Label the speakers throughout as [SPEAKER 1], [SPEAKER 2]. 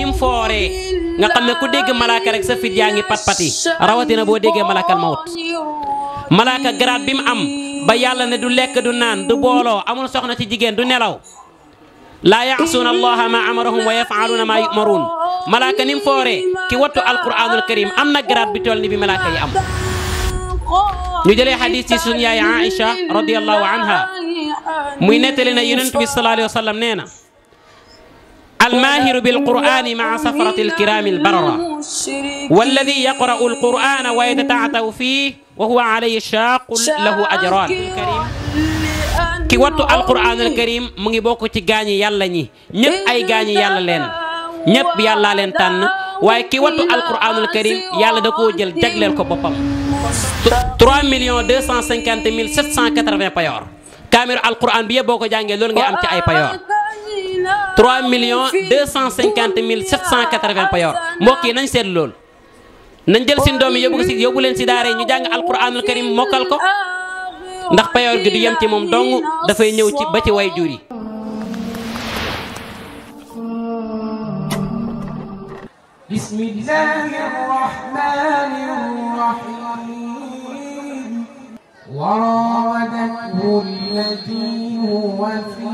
[SPEAKER 1] nim fooree nga xam ne ku dégg malaaka rek sa fit yaa ngi pat-pati rawatina boo déggee malaakal mawt malaaka garaat bi mu am ba yàlla ne du lekk du naan du booloo amul soxna ci jigéen du nelaw laa yaasuuna allaha ma amarahum wa yafaaluuna ma yumaruun malaaka nim fooree ki wattu alquranul karim am na garaat bi toll ni bi malaaka yi am ñu jëlee xadiis ci suñu yaay Aïcha radiyallahu anha muy nettali na yonent bi sallallahu alayhi wa sallam nee na almaahiru bilqur'ani maa safarati alkiraami albarara walladi yaqra'u alqur'ana wa yatataataw fii wa huwa alayhi shaaqun lahu ajraan ki wattu alqur'anul karim mu ngi bokk ci gaañi yàlla ñi ñëpp ay gaañi yàlla leen ñëpp yàllaa leen tànn waaye ki wattu alqur'anul karim yàlla da koo jël jagleel ko boppam 3,250,780 payoor kaamiru alqur'an bi yëpp boo ko jàngee loolu ngay am ci ay payoor 3,250,780 payoor mbokk yi nañ seet loolu nañ jël seen doom yi yóbbu leen si daara yi ñu jàng alqur'anul karim mokkal ko ndax payoor gi du yem ci moom dong dafay ñëw ci ba ci way jur yi
[SPEAKER 2] bismillahir rahmanir rahim warawadathu allati huwa fi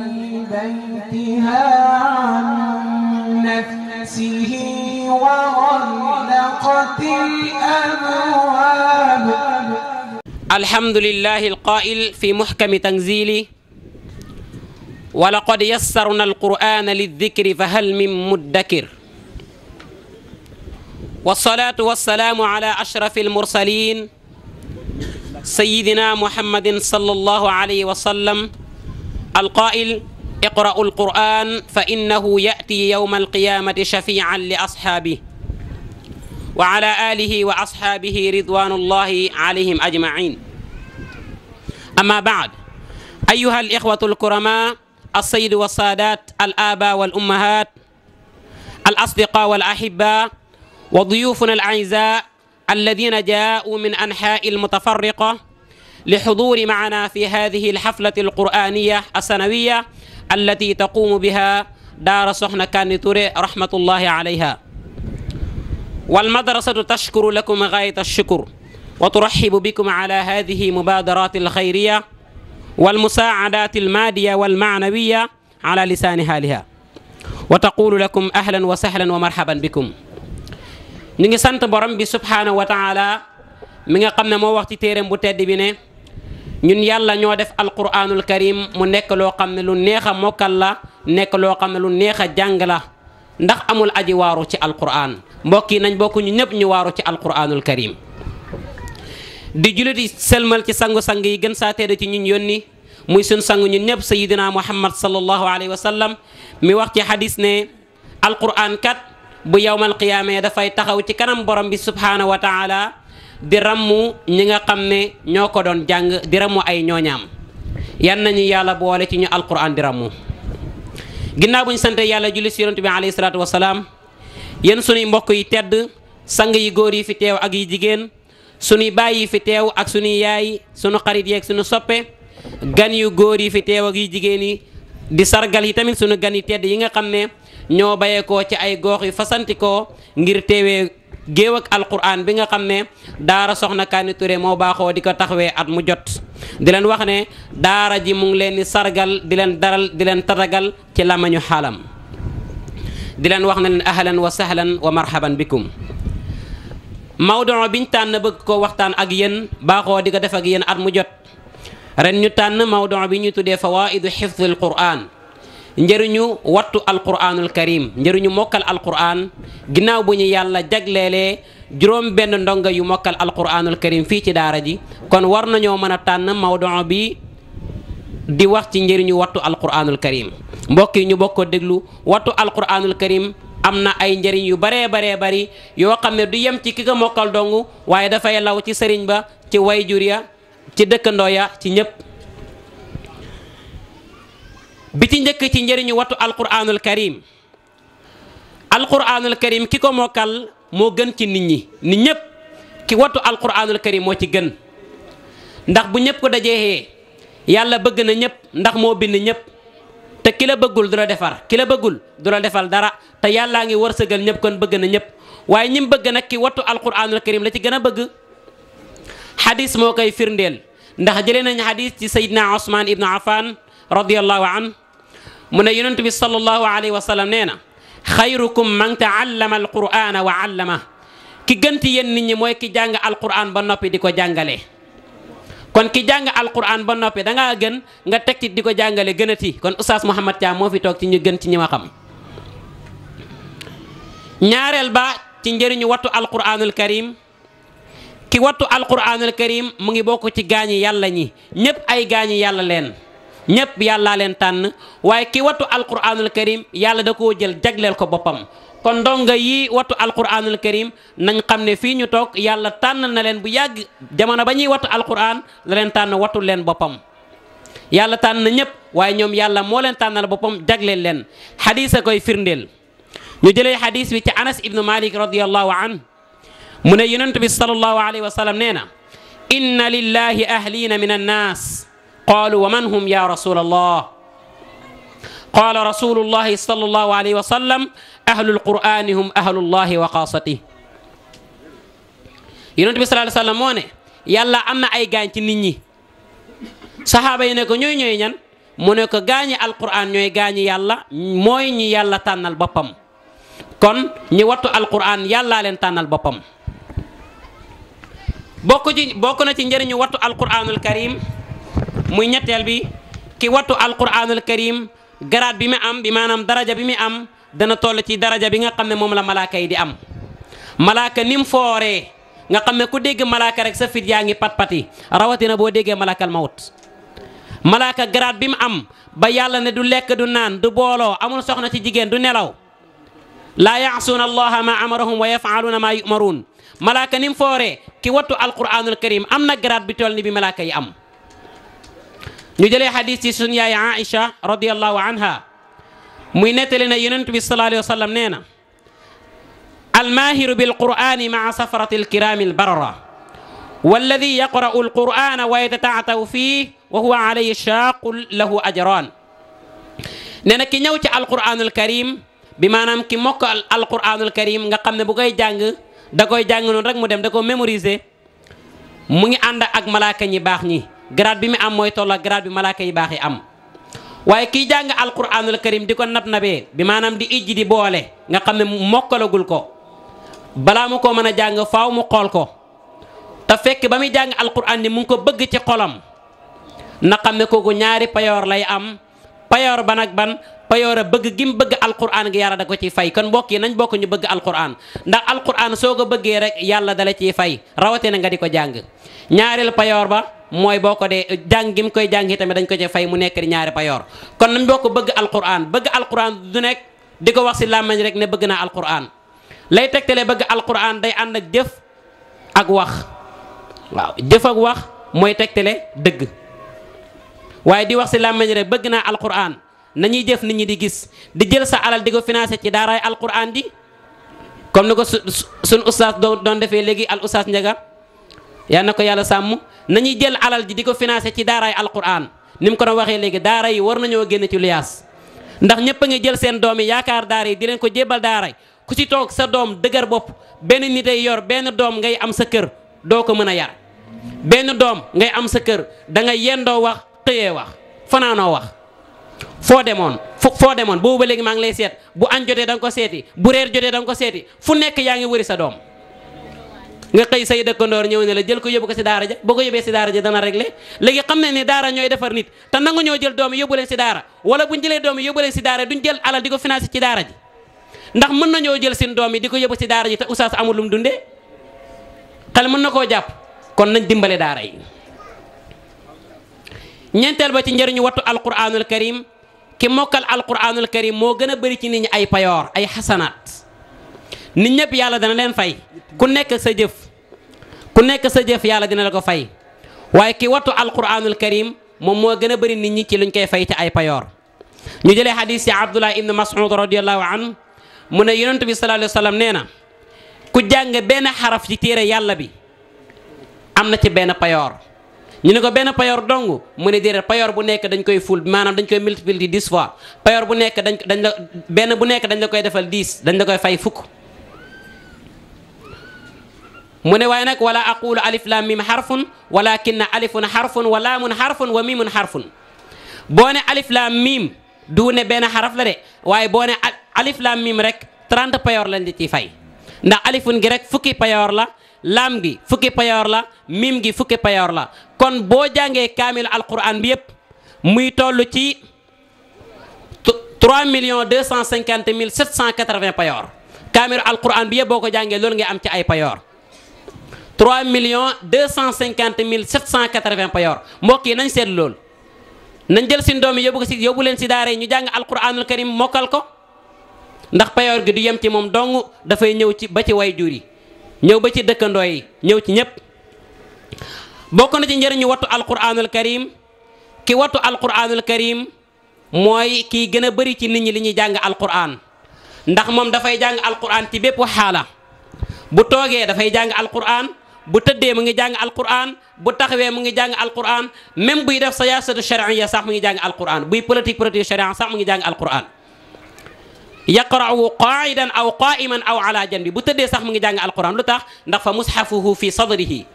[SPEAKER 2] baytiha an nafsihi wa ghallaqatil abwab
[SPEAKER 1] الحمد لله القائل في محكم تنزيله ولقد يسرنا القرآن للذكر فهل من مدكر والصلاة والسلام على أشرف المرسلين سيدنا محمد صلى الله عليه وسلم القائل اقرأوا القرآن فإنه يأتي يوم القيامة شفيعا لأصحابه وعلى آله وأصحابه رضوان الله عليهم أجمعين أما بعد أيها الإخوة الكرماء السيد والسادات الآباء والأمهات الأصدقاء والأحباء وضيوفنا الأعزاء الذين جاءوا من أنحاء المتفرقة لحضور معنا في هذه الحفلة القرآنية السنوية التي تقوم بها دار سخنة كاني توري رحمة الله عليها والمدرسة تشكر لكم غاية الشكر وترحب بكم على هذه المبادرات الخيرية والمساعدات المادية والمعنوية على لسان حالها وتقول لكم أهلا وسهلا ومرحبا بكم نيغي سانت بروم بي سبحانه وتعالى ميغا خامن مو وقت تيرم بو تيد بي ني ñun yàlla ñoo def alquranul karim mu nekk loo xam ne lu neex a mokkal la nekk loo xam ne lu neex a jàng la ndax amul aji waaru ci alquran mbokk yi nañ bokk ñu ñëpp ñu waaru ci alquranul karim di jullit di selmal ci sangu-sang yi gën saa teede ci ñun yónni muy sun sangu ñun ñëpp sayidina muhammad sallallahu alayhi wa sallam mi wax ci hadis ne alquran kat bu yawmal qiyaama dafay taxaw ci kanam borom bi subhanahu wa taala di rammu ñi nga xam ne ñoo ko doon jàng di rammu ay ñooñaam yan nañu yàlla boole ci ñu alquran di rammu ginnaaw bu ñu sante yàlla julli si yonent bi alayhi salaatu wasalaam yéen sunuy mbokk yi tedd sang yi góor yi fi teew ak yi jigéen sunuy baay yi fi teew ak sunuy yaay sunu xarit yeeg sunu soppe gan yu góor yi fi teew ak yi jigéen yi di sargal yi tamit sunu gan yi tedd yi nga xam ne ñoo bayeekoo ci ay goox yu fasantikoo ngir teewee géew ak alquran bi nga xam ne daara soxna Kaani Touré moo baaxoo di ko taxawee at mu jot di leen wax ne daara ji mu ngi leen di sargal di leen daral di leen tatagal ci lamañu xaalam di leen wax ne leen ahlan wa sahlan wa marhaban bikum mawduu biñ tànn bëgg ko waxtaan ak yéen baaxoo di ko def ak yéen at mu jot ren ñu tànn mawduu bi ñu tuddee fawaidu xifdil quran njëriñu wattu alquranul karim njëriñu mokkal alquran ginnaaw bu ñu yàlla jagleelee juróom benn ndongo yu mokkal alquranul karim fii ci daara ji kon war nañoo mën a tànn mawduu bi di wax ci njëriñu wattu alquranul karim mbokk yi ñu bokk ko déglu wattu alquranul karim am na ay njëriñ yu baree bari yoo xam ne du yem ci ki ko mokkal dong waaye dafay law ci sëriñ ba ci wayjur ya ci dëkkandoo ya ci ñëpp bi ci njëkk ci njëriñu wattu alquranul karim ki ko mokkal moo gën ci nit ñi nit ñëpp ki wattu alquranul karim moo ci gën ndax bu ñëpp ko dajee yàlla bëgg na ñëpp ndax moo bind ñëpp te ki la bëggul du la defar ki la bëggul du la defal dara te yàllaa ngi wërsëgal ñëpp kon bëgg na ñëpp waaye ñim bëgg nag ki wattu alquranul karim la ci gën a bëgg. xadis moo koy firndeel ndax jëlee nañ xadis ci Seydina Ousmane Ibnu Affan radiyallahu an mu ne yonent bi sallallahu alayhi wa sallam nee na xayrukum man taallama alqur'ana wa allama ki gën ci yéen nit ñi mooy ki jàng alquran ba noppi di ko jàngale. kon ki jàng alquran ba noppi da ngaa gën nga teg ci di ko jàngale gënati kon Oustaz Mouhamed Thiam moo fi toog ci ñu gën ci ñi ma xam. ñaareel ba ci njëriñu wattu alquranul karim ki wattu alquranul karim mu ngi bokk ci gaañi yàlla ñi ñëpp ay gaañi yàlla leen ñëpp yàllaa leen tànn waaye ki wattu alquranul karim yàlla da koo jël jagleel ko boppam. kon ndonga yi wattu alquranul karim nañ xam ne fii ñu toog yàlla tànn na leen bu yàgg jamono ba ñuy wattu alquran la leen tànn wattu leen boppam. yàlla tànn na ñëpp waaye ñoom yàlla moo leen tànnal boppam jagleel leen xadis a koy firndeel. ñu jëlee xadis bi ci Anas ibnu Malik radiyallahu an mu ne yonent bi sallallahu alayhi wa sallam nee na inna lillahi ahliina min annaas qaalu wa man hum ya rasul allah qaala rasulullahi sallallahu alayhi wa sallam ahlul qur'ani hum ahlullahi wa xaasati. yonent bi sallallahu alayhi wa sallam moo ne yàlla am na ay gaañ ci nit ñi saxaaba yi ne ko ñooy ñan mu ne ko gaañi alquran ñooy gaañi yàlla mooy ñi yàlla tànnal boppam. kon ñi wattu alquran yàllaa leen tànnal boppam. bokk na ci njëriñu wattu alquranul karim muy ñetteel bi ki wattu alquranul karim garaat bi mu am bi maanaam daraja bi mu am dana toll ci daraja bi nga xam ne moom la malaaka yi di am. malaaka ni mu fooree nga xam ne ku dégg malaaka rek sa fit yaa ngi pat-pati rawatina boo déggee malaakal mawt. malaaka garaat bi mu am ba yàlla ne du lekk du naan du booloo amul soxna ci jigéen du nelaw. laa yaasuuna allaha ma amarahum wa yafaaluuna maa yumaruun malaaka ni mu fooree ki wattu alquranul karim am na garaat bi toll ni bi malaaka yi am. ñu jëlee xadis ci sunu yaay Aïcha radiyallahu anha muy nettali na yonent bi sallallahu alayhi wa sallam nee na almaahiru bilqur'ani maa safarati alkiraami albarara walladi yaqra'u alqur'ana wa yatataataw fii wa huwa alayhi shaaqun lahu ajraan. nee na ki ñëw ci alquranul karim bi maanaam ki mokk alquranul karim nga xam ne bu koy jàng da koy jàng noonu rek mu dem da ko mémoriser mu ngi ànd ak malaaka ñi baax ñi grade bi mu am mooy toll ak grade bi malaaka yi baax yi am. waaye kiy jàng alquranul karim di ko nab-nabee bi maanaam di ijji di boole nga xam ne mokkalagul ko balaa mu ko mën a jàng faaw mu xool ko te fekk ba muy jàng alquran ni mu ngi ko bëgg ci xolam na xam ne kooku ñaari payoor lay am. payoor ban ak ban payoor a bëgg gi mu bëgg alquran gi yàlla da ko ciy fay kon mbokk yi nañ bokk ñu bëgg alquran ndax alquran soo ko bëggee rek yàlla dala ciy fay rawatina nga di ko jàng. ñaareel payoor ba mooy boo ko dee jàng gi mu koy jàng tamit dañ ko ci fay mu nekk di ñaari payoor kon nañ bokk bëgg alquran du nekk di ko wax si làmmañ rek ne bëgg naa alquran lay tegtale bëgg alquran day ànd ak jëf ak wax waaw jëf ak wax mooy tegtale dëgg waaye di wax si làmmañ rek bëgg naa alquran nañuy jëf nit ñi di gis di jël sa alal di ko financé ci daaraay alquran di comme ni ko suñ ustaas doon defee léegi al ustaas Njaga yal na ko yàlla sàmm nañuy jël alal ji di ko financé ci daaraay alquran ni mu ko doon waxee léegi daara yi war nañoo génn ci luyaas ndax ñëpp a ngi jël seen doom yi yaakaar daara yi di leen ko jébal daara ku ci toog sa doom dëgër bopp benn nit ay yor benn doom ngay am sa kër doo ko mën a yar benn doom ngay am sa kër da nga yendoo wax xëyee wax fanaanoo wax foo demoon boobu ba léegi maa ngi lay seet bu añ jotee da nga ko seeti bu reer jotee da nga ko seeti fu nekk yaa ngi wëri sa doom nga xëy say dëkkandoor ñëw ne la jël ko yóbbu ko si daara ja boo ko yóbbee si daara ja dana réglé léegi xam ne ni daara ñooy defar nit te nangu ñoo jël doom yi yóbbu leen si daara wala buñ jëlee doom yi yóbbu leen si daara duñ jël alal di ko financé ci daara ji ndax mën nañoo jël seen doom yi di ko yóbbu si daara ji te oustaz amul lu mu dundee xel mën na koo jàpp kon nañ dimbale daara yi. ñeenteel ba ci njëriñu wattu alquranul karim ki mokkal alquranul karim moo gën a bëri ci nit ñi ay payoor ay xasanaat nit ñëpp yàlla dana leen fay ku nekk sa jëf yàlla dina la ko fay waaye ki wattu alquranul karim moom moo gën a bëri nit ñi ci luñ koy fay ci ay payoor. ñu jëlee xadis ci Abdullah ibn Mas'ud radiyallahu anhu mu ne yonent bi sallallahu alayhi wa sallam nee na ku jàng benn xaraf ci téere yàlla bi am na ci benn payoor ñu ne ko benn payoor dong mu ne déedéet payoor bu nekk dañ koy ful maanaam dañ koy multiplier 10 fois payoor bu nekk dañ la benn bu nekk dañ la koy defal 10 dañ la koy fay fukk. mu ne waaye nag wala aqulu alif lam mim xarfun walakinna alifun xarfun wa laamun xarfun wa mimun xarfun. boo ne alif lam mim du ne benn xaraf la de waaye boo ne alif lam mim rek 30 payoor lañ di ciy fay ndax alifun gi rek fukki payoor la. laam gi fukki payoor la mim gi fukki payoor la kon boo jàngee kaamil alquran bi yëpp muy toll ci 3 250 780 payoor kaamil alquran bi yëpp boo ko jàngee loolu ngay am ci ay payoor 3 250 780 payoor mbokk yi nañ seet loolu nañ jël seen doom yi yóbbu leen si daara yi ñu jàng alquranul karim mokkal ko ndax payoor gi du yem ci moom dong dafay ñëw ci ba ci way jur yi ñëw ba ci dëkkandoo yi ñëw ci ñëpp. bokk na ci njëriñu wattu alquranul karim ki wattu alquranul karim mooy kii gën a bëri ci nit ñi li ñuy jàng alquran ndax moom dafay jàng alquran ci bépp xaala bu toogee dafay jàng alquran bu tëddee mu ngi jàng alquran bu taxawee mu ngi jàng alquran même buy def siyaasatu charia sax mu ngi jàng alquran buy politique charia sax mu ngi jàng alquran. yaqra'u qaa'idan aw qaa'iman aw ala janbi bu tëddee sax mu ngi jàng alquran lu tax ndax fa mushafuhu fi sadrihi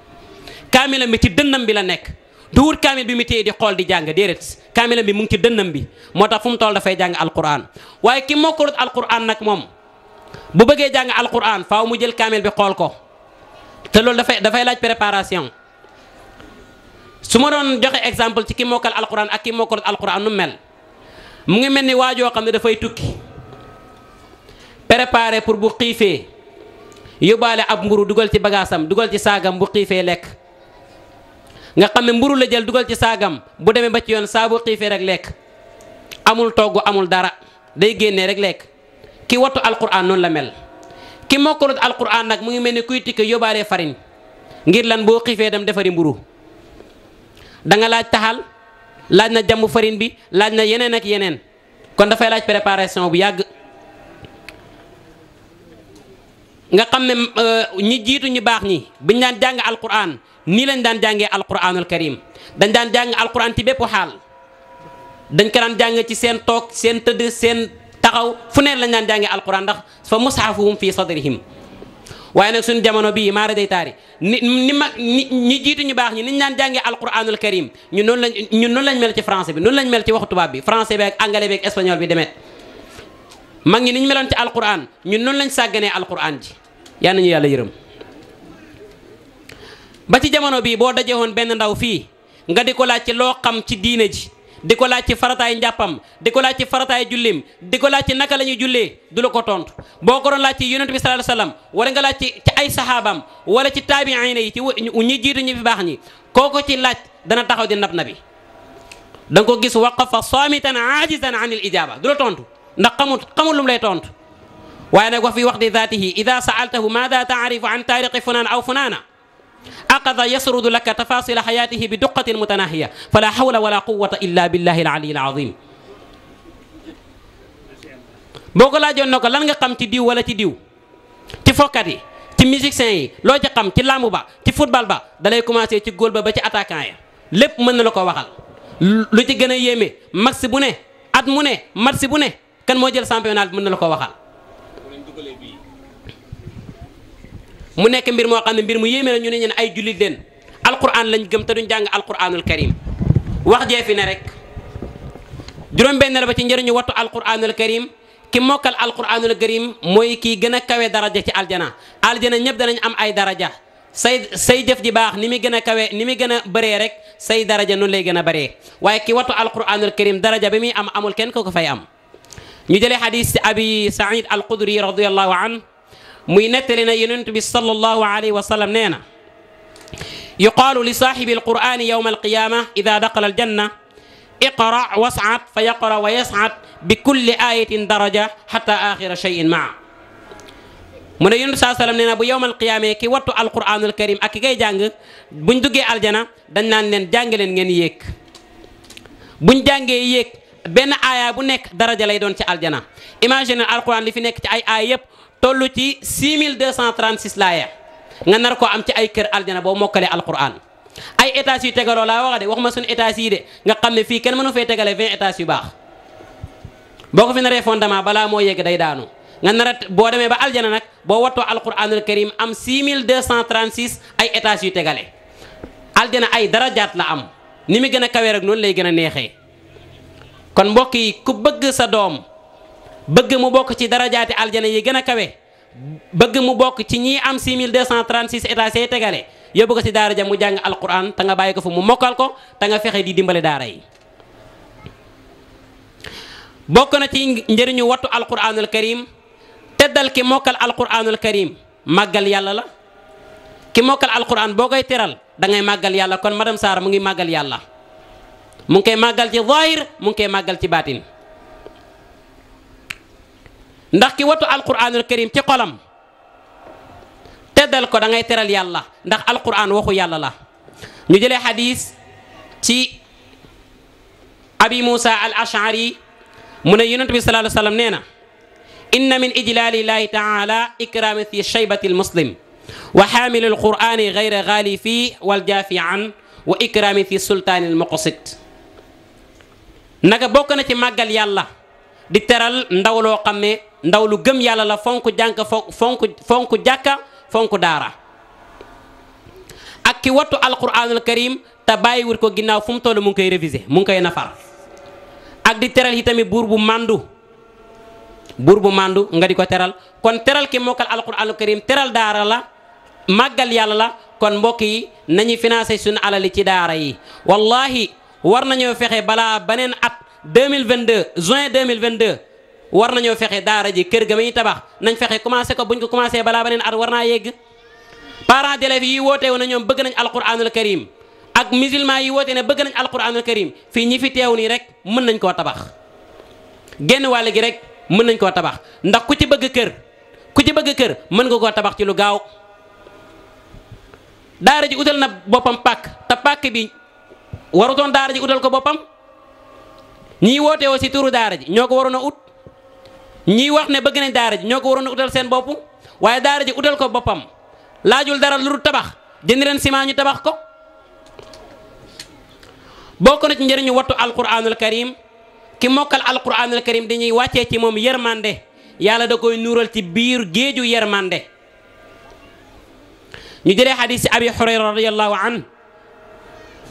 [SPEAKER 1] kaamilam bi ci dënnam bi la nekk du wut kaamil bi mu téye di xool di jàng déedéet kaamilam bi mu ngi ci dënnam bi moo tax fu mu toll dafay jàng alquran waaye ki mokkalut alquran nag moom bu bëggee jàng alquran faaw mu jël kaamil bi xool ko te loolu dafay laaj préparation. su ma doon joxe exemple ci ki mokkal alquran ak ki mokkalut alquran nu mel mu ngi mel ni waajoo xam ne dafay tukki. préparé pour bu xiifee yóbbaale ab mburu dugal ci bagaasam dugal ci saagam bu xiifee lekk nga xam ne mburu la jël dugal ci saagam bu demee ba ci yoon saa bu xiifee rek lekk amul togg amul dara day génnee rek lekk ki wattu alquran noonu la mel. ki mokkalut alquran nag mu ngi mel ni kuy tikk yóbbaale farine ngir lan boo xiifee dem defari mburu da nga laaj taxal laaj na jàmm farine bi laaj na yeneen ak yeneen kon dafay laaj préparation bu yàgg. nga xam ne ñi jiitu ñu baax ñi biñ daan jàng alquran nii lañ daan jàngee alquranul karim dañ daan jàng alquran ci bépp xaal dañ ko daan jàng ci seen toog seen tëdd seen taxaw fu neen lañ daan jàngee alquran ndax fa mushafuhum fi sadrihim waaye nag suñu jamono bii maara day taari ñi jiitu ñu baax ñi niñ daan jàngee alquranul karim ñun noonu lañ mel ci français bi noonu lañ mel ci waxu tubaab bi français bi ak anglais bi ak espagnol bi demet mag ñi ni ñu meloon ci alquran ñun noonu lañ sàgganee alquran ji yal nañu yàlla yërëm ba ci jamono bii boo dajee woon benn ndaw fii nga di ko laaj ci loo xam ci diine ji di ko laaj ci farataay njàppam di ko laaj ci farataay jullim di ko laaj ci naka la ñuy jullee du la ko tontu boo ko doon laaj ci yonent bi sallallahu alayhi wasallam wala nga laaj ci ay saxaabam wala ci taabiina yi ci ñi jiitu ñi fi baax ñi kooko ci laaj dana taxaw di nab nabi da nga ko gis waqafa saamitan aajizan an il ijaaba du la tontu ndax xamul lu mu lay tontu waaye nag wax fi waxdi zaatihi ida saaltahu maada taarifu an taariqi funaan aw funaana aqada yasrudu laka tafasila xayaatihi bi duqatin mutanahiya fala hawla wala quwata illa billahi alali alazim boo ko laajoon na ko lan nga xam ci diw wala ci diw ci fokkat yi ci musiciens yi loo ci xam ci lamb ba ci football ba dalay commencé ci góol ba ci attaquant ya lépp mën na la ko waxal lu ci gën a yéeme max bu ne at mu ne match bu ne kan moo jël championnat bi mën na la ko waxal mu nekk mbir moo xam ne mbir mu yéeme la ñu ne ñeen ay jullit leen alquran lañ gëm te duñ jàng alquranul karim wax jee fi ne rek juróom-benn la ba ci njëriñu wattu alquranul karim ki mokkal alquranul karim mooy kii gën a kawe daraja ci aljana ñëpp danañ am ay daraja say jëf ji baax ni muy gën a kawe ni muy gën a bëree rek say daraja noonu lay gën a bëree waaye ki wattu alquranul karim daraja bi muy am amul kenn ko fay am. ñu jëlee xadis ci abi saïd al qudri radiyallahu an muy nettali na yonent bi sallallahu alayhi wa sallam nee na yuqaalu li saaxibi alqur'ani yawma alqiyama ida daqala aljanna iqra was'ad fa yaqra wa yas'ad bi kulli ayatin daraja xata axira cheyin maa mu ne yonent saa sallam nee na bu yawma alqiyama ki wattu alquranul karim ak ki ngay jàng buñ duggee aljana dañ naan leen jàng leen ngeen yéeg buñ jàngee yéeg benn aaya bu nekk daraja lay doon ci aljana imagine alquran li fi nekk ci ay aaya yëpp toll ci 6236 laaya nga nar ko am ci ay kër aljana boo mokkalee alquran ay étages yu tegaloo laa wax de waxuma suñu étages yi de nga xam ne fii kenn mënu fee tegale 20 étages yu baax boo ko fi naree fondement balaa moo yegg day daanu nga nar a boo demee ba aljana nag boo wattoo alquranul karim am 6236 ay étages yu tegale aljana ay darajaat la am ni mu gën a kawee rek noonu lay gën a neexee kon mbokk yi ku bëgg sa doom bëgg mu bokk ci darajaati aljana yi gën a kawe bëgg mu bokk ci ñii am 6236 étages yi tegale yóbbu ko ci daara ja mu jàng alquran te nga bàyyi ko fu mu mokkal ko te nga fexe di dimbale daara yi bokk na ci njëriñu wattu alquranul karim teddal ki mokkal alquranul karim màggal yàlla la ki mokkal alquran boo koy teral da ngay màggal yàlla kon madame Sarr mu ngi màggal yàlla mu ngi koy màggal ci zahir mu ngi koy màggal ci baatin ndax ki wattu alquranul karim ci xolam teddal ko da ngay teral yàlla ndax alquran waxu yàlla la ñu jëlee xadis ci abi Musa al ashari mu ne yonent bi sallallahu alayhi wa sallam nee na inna min ijlaali llahi taala ikraami fi shaybati almuslim wa xaamili alqurani gayra gaali fii waljaafi an wa ikraami fi sultaani almuqsit naka bokk na ci màggal yàlla di teral ndaw loo xam ne ndaw lu gëm yàlla la fonk jànk fonk jàkka fonk daara ak ki wattu alquranul karim te bàyyiwut ko ginnaaw fu mu toll mu ngi koy réviser mu ngi koy nafar ak di teral yi tamit buur bu màndu nga di ko teral kon teral ki mokkal alquranul karim teral daara la màggal yàlla la kon mbokk yi nañu financé suñu alali ci daara yi wallahi war nañoo fexe balaa beneen at 2022 juin 2022 war nañoo fexe daara ji kër ga muy tabax nañ fexe commencé ko buñ ko commencé balaa beneen at war naa yegg parents d'élèves yi woote woon na ñoom bëgg nañ alquranul karim ak musulman yi woote ne bëgg nañ alquranul karim fii ñi fi teew nii rek mën nañ koo tabax genn wàll gi rek mën nañ koo tabax ndax ku ci bëgg kër mën nga koo tabax ci lu gaaw daara ji utal na boppam pàkk te pàkk bi warutoon daara ji utal ko boppam ñii woote woo si turu daara ji ñoo ko waroon a ut ñii wax ne bëgg nañ daara ji ñoo ko waroon a utal seen bopp waaye daara ji utal ko boppam laajul dara lu dul tabax jënd leen ciment ñu tabax ko bokk na ci njëriñu wattu alquranul karim ki mokkal alquranul karim dañuy wàccee ci moom yërmande yàlla da koy nuural ci biir géeju yërmande ñu jëlee xadis ci abi hurayra radiyallahu an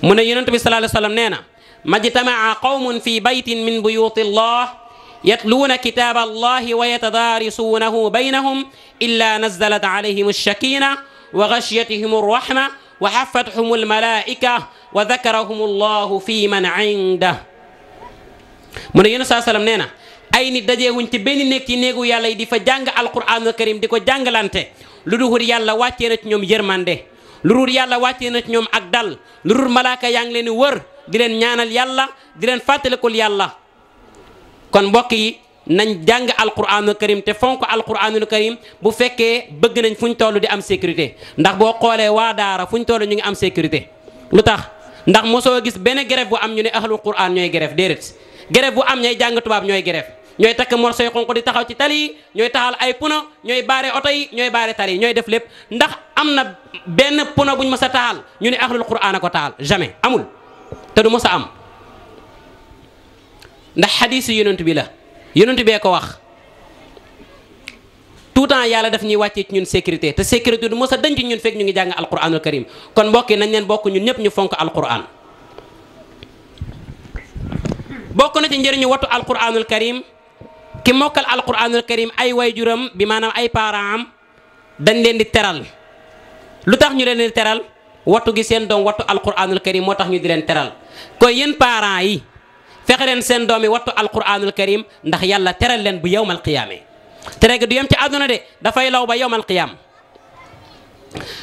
[SPEAKER 1] mu ne yonent bi sallallahu alayhi wa sallam nee na majtamaa qawmun fi baytin min buyuti llah yatluuna kitaaba allahi wa yatadaarisuunahu baynahum illa nazalat alayhim alshakina wa gashiyatihim alrahma wa xafathum almalaika wa dakarahum allahu fi man indah mu ne yonent saa sallam nee na ay nit dajeewuñ ci benn néeg ci néegu yàlla yi di fa jàng alquranul karim di ko jàngalante lu dul yàlla wàccee na ci ñoom yërmande lu dul yàlla wàccee na ci ñoom ak dal lu dul malaaka yaa ngi leen di wër di leen ñaanal yàlla di leen fàttalikul yàlla kon mbokk yi nañ jàng alquranul karim te fonk alquranul karim bu fekkee bëgg nañ fu ñu toll di am sécurité ndax boo xoolee waa daara fu ñu toll ñu ngi am sécurité lu tax ndax mosoo gis benn grève bu am ñu ne ahlul quran ñooy grève déedéet grève bu am ñooy jàng tubaab ñooy grève ñooy takk morso yu xonq di taxaw ci tali yi ñooy taxal ay puno ñooy baare oto yi ñooy baare tali yi ñooy def lépp ndax am na benn puno buñ mës a taxal ñu ne ahlul quran a ko taxal jamais amul te du mës a am ndax xadiisu yonent bi la yonent bee ko wax tout temps yàlla daf ñuy wàccee ci ñun sécurité te sécurité du mës a denc ñun fekk ñu ngi jàng alquranul karim kon mbokk yi nañ leen bokk ñun ñëpp ñu fonk alquran bokk na ci njëriñu wattu alquranul karim ki mokkal alquranul karim ay wayjuram bi maanaam ay parents am dañ leen di teral lu tax ñu leen di teral wattu gi seen doom wattu alquranul karim moo tax ñu di leen teral koy yéen parents yi fexe leen seen doom yi wattu alquranul karim ndax yàlla teral leen bu yawmal qiyaame tere gi du yem ci àdduna de dafay law ba yawmal qiyaam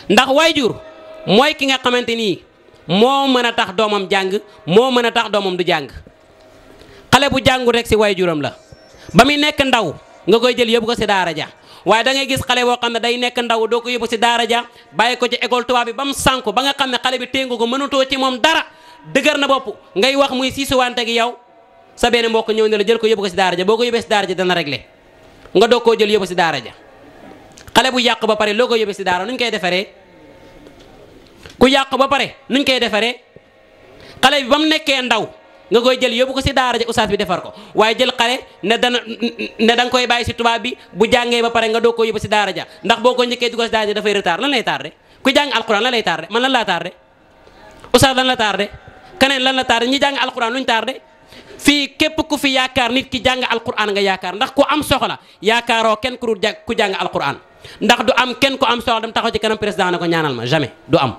[SPEAKER 1] ndax wayjur mooy ki nga xamante nii moo mën a tax doomam jàng moo mën a tax doomam du jàng xale bu jàngul rek si wayjuram la ba muy nekk ndaw nga koy jël yóbbu ko si daara ja waaye da ngay gis xale boo xam ne day nekk ndaw doo ko yóbbu si daara ja bàyyi ko ci école tubaab bi ba mu sànku ba nga xam ne xale bi téngu ko mënutoo ci moom dara dëgër na bopp ngay wax muy siisuwante gi yow sa benn mbokk ñëw ne la jël ko yóbbu ko si daara ja boo ko yóbbee si daara ja dana réglé nga doog koo jël yóbbu si daara ja xale bu yàq ba pare loo ko yóbbee si daara nuñ koy defaree ku yàq ba pare nuñ koy defaree xale bi ba mu nekkee ndaw nga koy jël yóbbu ko si daara ja ustaas bi defar ko waaye jël xale ne da nga koy bàyyi si tubaab bi bu jàngee ba pare nga doog ko yóbbu si daara ja ndax boo ko njëkkee dugal si daara ja dafay retard lan lay tardé ku jàng alquran lan lay tardé man lan laa tardé ustaas lan la tardé keneen lan la tardé ñi jàng alquran luñ tardé fii képp ku fi yaakaar nit ki jàng alquran nga yaakaar ndax ku am soxla yaakaaroo kenn ku jàng alquran ndax du am kenn ku am soxla dem taxaw ci kanam président na ko ñaanal ma jamais du am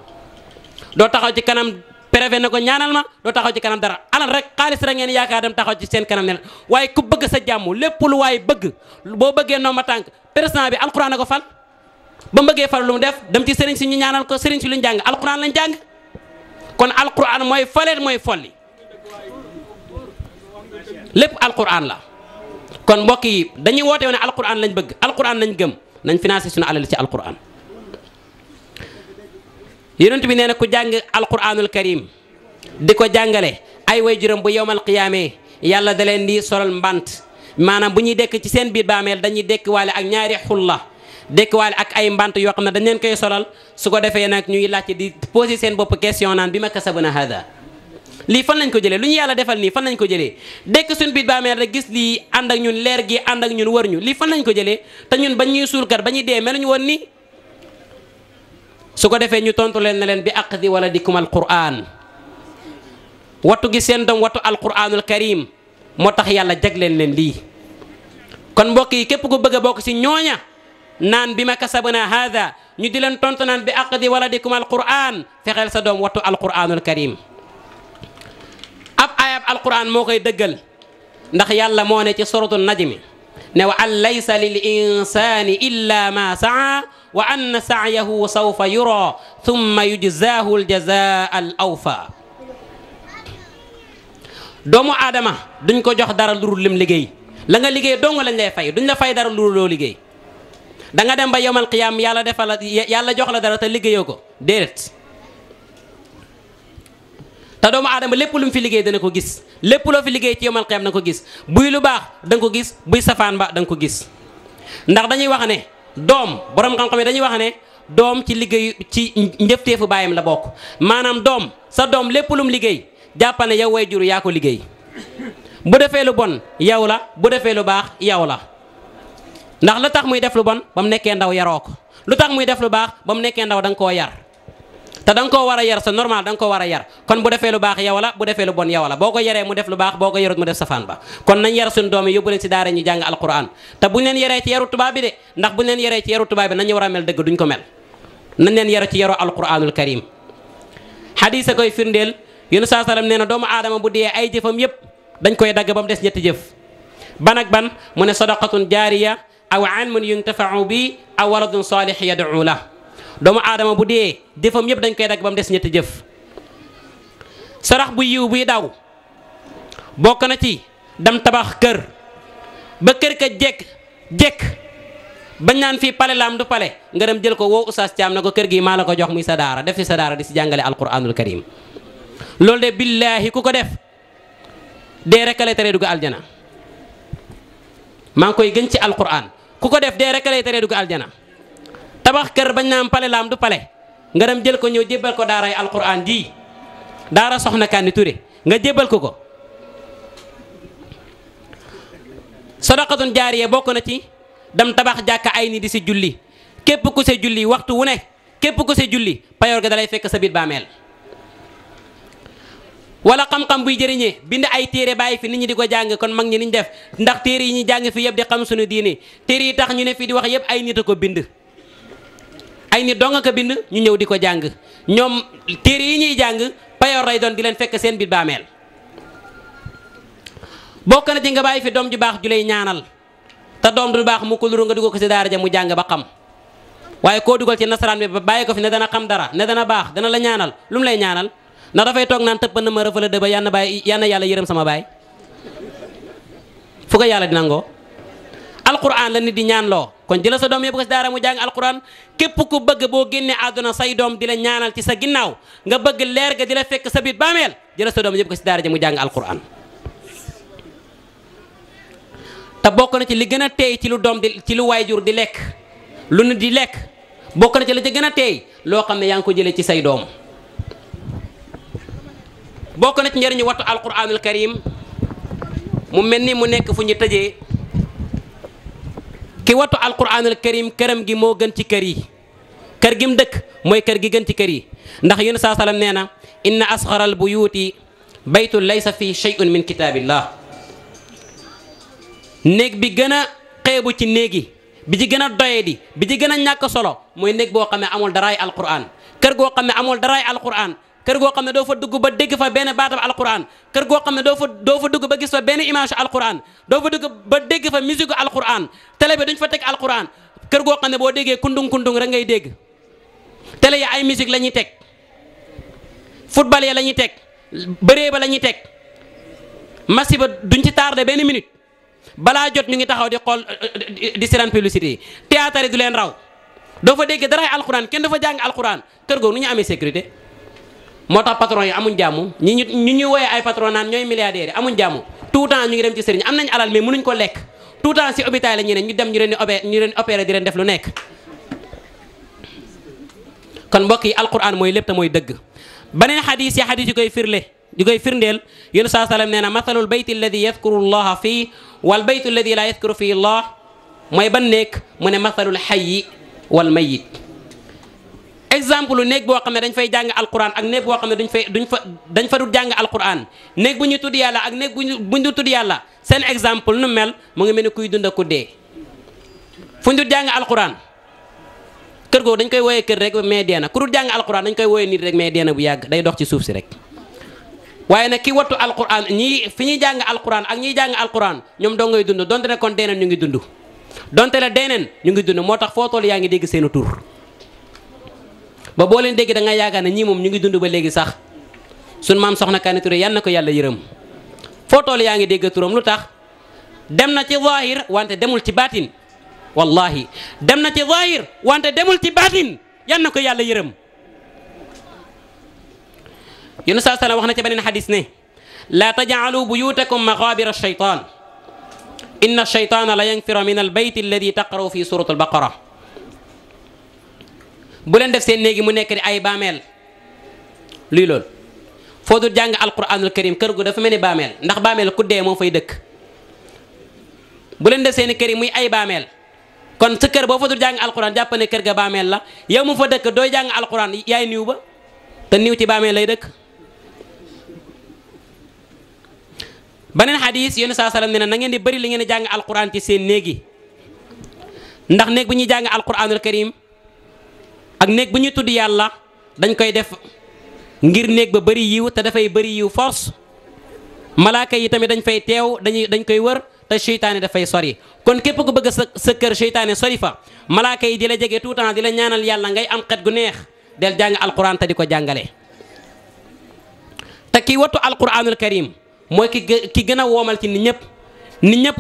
[SPEAKER 1] doo taxaw ci kanam préfet na ko ñaanal ma doo taxaw ci kanam dara alal rek xaalis rek ngeen yaakaar dem taxaw ci seen kanam ne waaye ku bëgg sa jàmm lépp lu waaye bëgg boo bëggee nooma tànk président bi alquran na ko fal ba mu bëggee fal lu mu def dem ci sëriñ si ñu ñaanal ko sëriñ si luñ jàng alquran lañ jàng kon alquran mooy faleet mooy folli lépp alquran la kon mbokk yi dañuy woote ne alquran lañ bëgg alquran lañ gëm nañ financé suñu alal ci alquran yonent bi nee na ku jàng alquranul karim di ko jàngale ay waajuram bu yowmal qiyaamee yàlla da leen di solal mbant maanaam bu ñuy dekk ci seen biir baameel dañuy dekk waale ak ñaari xulla dekk waale ak ay mbant yoo xam ne dañ leen koy solal su ko defee nag ñuy laajte di poser seen bopp question naan bi ma kasabna hada lii fan lañ ko jëlee lu ñu yàlla defal nii fan lañ ko jëlee dekk suñ biir baameel rek gis lii ànd ak ñun leer gi ànd ak ñun wër ñu lii fan lañ ko jëlee te ñun bañ ñuy suulkat ba ñuy dee meluñu woon nii su ko defee ñu tontu leen ne leen bi aqdi waladikum alquran wattu gi seen doom wattu alquranul karim moo tax yàlla jagleen leen lii kon mbokk yi képp ku bëgg a bokk si ñooña naan bi ma kasabna hada ñu di leen tontu naan bi aqdi waladikum alquran fexeel sa doom wattu alquranul karim ab ayab alquran moo koy dëggal ndax yàlla moo ne ci suratul najmi ne wa an laysa lil insani illa ma saa wa anna sa'yahu sawfa yura thumma yujzaahu aljazaa al awfa doomu aadama duñ ko jox dara lu dul lim liggéey la nga liggéey dong lañ lay fay duñ la fay dara lu dul loo liggéey da nga dem ba yowmal qiyaam yàlla defal la yàlla jox la dara te liggéeyoo ko déedéet te doomu aadama lépp lu mu fi liggéey dana ko gis lépp loo fi liggéey ci yowmal qiyaam da nga ko gis buy lu baax da nga ko gis buy safaan ba da nga ko gis ndax dañuy wax ne doom borom xam-xam yi dañuy wax ne doom ci liggéey ci njëfteefu baayam la bokk maanaam doom sa doom lépp lu mu liggéey jàppal ne yow way jur yaa ko liggéey bu defee lu bon yow la bu defee lu baax yow la ndax lu tax muy def lu bon ba mu nekkee ndaw yaroo ko lu tax muy def lu baax ba mu nekkee ndaw da nga koo yar te da nga koo war a yar c'est normal da nga koo war a yar kon bu defee lu baax yow la bu defee lu bon yow la boo ko yaree mu def lu baax boo ko yarut mu def safaan ba kon nañ yar suñu doom yi yóbbu leen si daara ñu jàng alquran te buñ leen yaree ci yaru tubaab bi de ndax buñ leen yaree ci yaru tubaab bi nañu war a mel dëgg duñ ko mel nañ leen yaru ci yaru alquranul karim xadiis a koy firndeel yéen saa salaam nee na doomu aadama bu dee ay jëfam yépp dañ koy dagg ba mu des ñetti jëf ban ak ban mu ne sadaqatun jaariya aw ilmun yuntafa'u bi aw waladun salih yad'u la doomu aadama bu dee jëfam yëpp dañ koy dagg ba mu des ñetti jëf sarax bu yiw buy daw bokk na ci dem tabax kër ba kër ka jekk bañ naan fii pale laam du pale nga dem jël ko woo Oustaz Thiam na ko kër gi maa la ko jox muy sa daara def fi sa daara di si jàngale alquranul karim loolu de billaahi ku ko def dee rek lay tere dugg aljana maa ngi koy gën ci alquran ku ko def dee rek lay tere dugg aljana tabax kër bañ naan pale laam du pale nga dem jël ko ñëw jébbal ko daaray alquran ji daara soxna Kandi Touré nga jébbal ko ko sadaqatun jaariya bokk na ci dem tabax jàkka ay ni di si julli képp ku se julli waxtu wu ne képp ku se julli payoor ga dalay fekk sa biir bàmmeel wala xam-xam buy jëriñee bind ay téere bàyyi fi nit ñi di ko jàng kon mag ñi niñ def ndax téere yi ñuy jàng fi yëpp di xam suñu diine téere yi tax ñu ne fii di wax yëpp ay nit a ko bind ay nit dong nga ko bind ñu ñëw di ko jàng ñoom téere yi ñuy jàng payoor lay doon di leen fekk seen biir bàmmeel bokk na ci nga bàyyi fi doom ju baax ju lay ñaanal te doom du baax mu ko luru nga dugal ko si daara ja mu jàng ba xam waaye koo dugal ci nasaraan bi ba bàyyi ko fi ne dana xam dara ne dana baax dana la ñaanal lu mu lay ñaanal ndax dafay toog naan tëpp na ma rëfala dëba yann baay yann yàlla yërëm sama baay fu ko yàlla di nangoo alquran la nit di ñaan loo kon jëla sa doom yëpp ko si daara mu jàng alquran képp ku bëgg boo génnee àdduna say doom di la ñaanal ci sa ginnaaw nga bëgg leer ga di la fekk sa biir bàmmeel jëla sa doom yëpp ko si daara ja mu jàng alquran te bokk na ci li gën a teey ci lu doom di ci lu waayjur di lekk lu nit di lekk bokk na ci la ca gën a teey loo xam ne yaa ngi ko jëlee ci say doom. bokk na ci njëriñu wattu alquranul karim mu mel ni mu nekk fu ñu tëjee ki wattu alquranul karim këram gi moo gën ci kër yi. kër gi mu dëkk mooy kër gi gën ci kër yi ndax yéen saa salaam nee na inna asxaral buyuuti baytun laysa fi shay'un min kitaabillah. néeg bi gën a xeebu ci néeg yi bi ci gën a doyadi bi ci gën a ñàkk solo mooy néeg boo xam ne amul daraay alquran. kër goo xam ne amul daraay alquran kër goo xam ne doo fa dugg ba dégg fa benn baatam alquran kër goo xam ne doo fa dugg ba gis fa benn image alquran doo fa dugg ba dégg fa musique alquran télé bi duñ fa teg alquran kër goo xam ne boo déggee kundung kundung rek ngay dégg. télé ya ay musique la ñuy teg football ya la ñuy teg bëree ba la ñuy teg match ba duñ ci tardé benn minute balaa jot ñu ngi taxaw di xool di seetaan publicité yi théâtre yi du leen raw doo fa dégg daraay alquran kenn dafa jàng alquran kër googu nu ñu amee sécurité. moo tax patron yi amuñ jàmm ñi ñuy woowee ay patron naan ñooy milliardaires yi amuñ jàmm tout temps ñu ngi dem ci sëriñ am nañ alal mais mënuñ ko lekk tout temps si hôpital la ñu ne ñu dem ñu leen opéré di leen def lu nekk. kon mbokk yi alquran mooy lépp te mooy dëgg. beneen xadis yi koy firndeel yéen saa salaam nee na mathalul bayti alladi yadkuru llaha fii wal baytu alladi laa yadkuru fii llah mooy ban nekk mu ne mathalul xayyi wal mayit. exemple néeg boo xam ne dañ fay jàng alquran ak néeg boo xam ne dañ fa du jàng alquran néeg bu ñu tudd yàlla ak néeg bu ñu tudd yàlla seen exemple nu mel mu ngi mel ni kuy dund ku dee. fu ñu dul jàng alquran kër googu dañ koy wooyee kër rek mais dee na ku dul jàng alquran dañ koy wooyee nit rek mais dee na bu yàgg day dox ci suuf si rek. waaye nag ki wattu alquran fi ñuy jàng alquran ak ñiy jàng alquran ñoom doo ngay dund donte ne kon deeneen ñu ngi dund donte la deeneen ñu ngi dund moo tax foo toll yaa ngi dégg seenu tur. ba boo leen dégg da nga yaakaar ne ñii moom ñu ngi dund ba léegi sax sun maam soxna Kani Touré yal na ko yàlla yërëm foo toll yaa ngi dégg turam lu tax dem na ci zahir wante demul ci baatin wallahi dem na ci zahir wante demul ci baatin yal na ko yàlla yërëm. yéen saa salaam wax na ci beneen xadis ne laa tajcalu buyutakum maqaabira shaytaan inna shaytaana la yanfiru min albayt alladi taqraw fi surat albaqara. bu leen def seen néegi mu nekk di ay baameel luy loolu foo dul jàng alquranul karim kër gu dafa mel ni baameel ndax baameel ku dee moo fay dëkk. bu leen def seen kër yi muy ay baameel kon sa kër boo fa dul jàng alquran jàpp ne kër ga baameel la yow mu fa dëkk dooy jàng alquran yaay niw ba te niw ci baameel lay dëkk. beneen xadis yéen saa salaam ne na ngeen di bëri li ngeen di jàng alquran ci seen néegi ndax néeg bu ñuy jàng alquranul karim ak néeg bu ñuy tudd yàlla dañ koy def ngir néeg ba bëri yiw te dafay bëri yiw force malaaka yi tamit dañ fay teew dañ koy wër te seytaane dafay sori kon képp ku bëgg sa kër seytaane sori fa malaaka yi di la jege tout temps di la ñaanal yàlla ngay am xet gu neex del jàng alquran te di ko jàngale. te ki wattu alquranul karim mooy ki gën a woomal ci nit ñëpp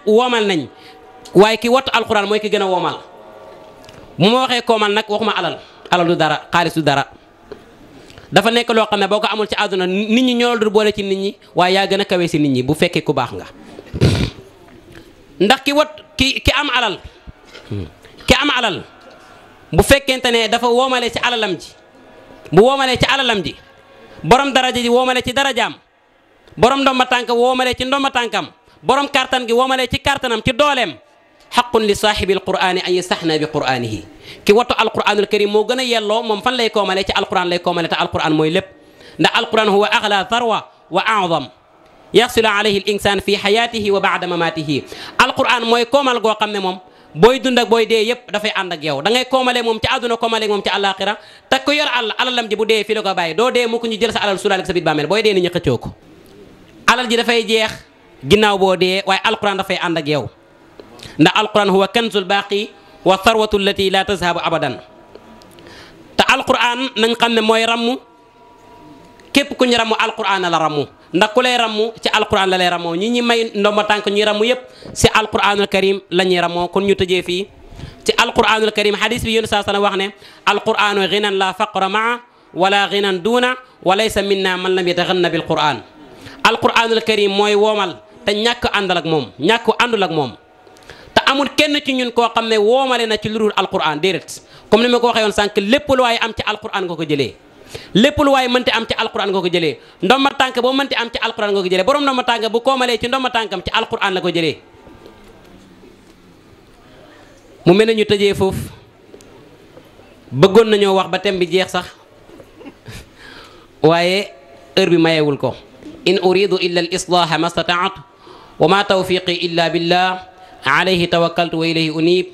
[SPEAKER 1] woomal nañ waaye ki wattu alquran mooy ki gën a woomal. bu ma waxee koomal nag waxuma alal du dara xaalis du dara dafa nekk loo xam ne boo ko amul ci àdduna nit ñi ñoo dul boole ci nit ñi waaye yaa gën a kawe si nit ñi bu fekkee ku baax nga. ndax ki am alal bu fekkente ne dafa woomale ci alalam ji bu woomalee ci alalam ji borom daraja ji woomale ci darajaam borom ndomba tànk woomale ci ndomba tànkam borom kartan gi woomale ci kartanam ci dooleem. xaqun li saaxibil qur'aani an yastaxna bi qur'aanihi ki wattu alquranul karim moo gën a yelloo moom fan lay koomale ci alquran lay koomale te alquran mooy lépp ndax alquran huwa axla tharwa wa a'zam yaxsilu alayhi al insaan fi xayaatihi wa baada mamaatihi alquran mooy koomal goo xam ne moom booy dund ak booy dee yëpp dafay ànd ak yow da ngay koomale moom ci àdduna koomale moom ci àllaaxira te ku yor alalam ji bu dee fii la ko bàyyi doo dee mu ko ñu jël sa alal sulaale sa biir bàmmeel booy dee ni ñu xëccoo ko alal ji dafay jeex ginnaaw boo dee waaye alquran dafay ànd ak yow ndax alquran huwa kanzul baaqi wa tharwatu allati la tazhabu abadan te alquran nañ xam ne mooy rammu képp ku ñu rammu alquran la rammu ndax ku lay rammu ci alquran la lay rammoo ñi may ndomba tànk ñuy rammu yëpp si alquranul karim la ñuy rammoo kon ñu tëjee fii ci alquranul karim hadis bi yéen saa sana wax ne alquranu ginan la faqra maa wala ginan duuna wa laysa minna man lam yataganna bil quran alquranul karim mooy woomal te ñàkk àndal ak moom ñàkk àndul ak moom te amul kenn ci ñun koo xam ne woomale na ci lu dul alquran déedéet comme ni ma ko waxee woon sànq lépp lu waaye am ci alquran nga ko jëlee lépp lu waaye mënti am ci alquran nga ko jëlee ndomba tànk boo mënti am ci alquran nga ko jëlee borom ndomba tànk bu koomalee ci ndomba tànkam ci alquran la ko jëlee mu mel ne ñu tëjee foofu bëggoon nañoo wax ba tem bi jeex sax waaye heure bi mayewul ko in uridu illa al islaha ma stataatu wa ma tawfiqi illa billah alayhi tawakkaltu wa ilayhi unib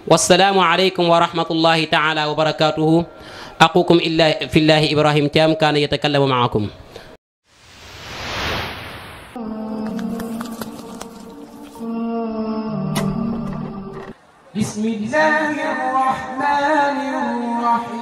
[SPEAKER 1] wassalaamu alaykum wa rahmatullahi taala wa barakatuhu aqukum illa fillahi Ibrahim Thiam kaana yatakallamu maakum
[SPEAKER 2] بسم الله الرحمن الرحيم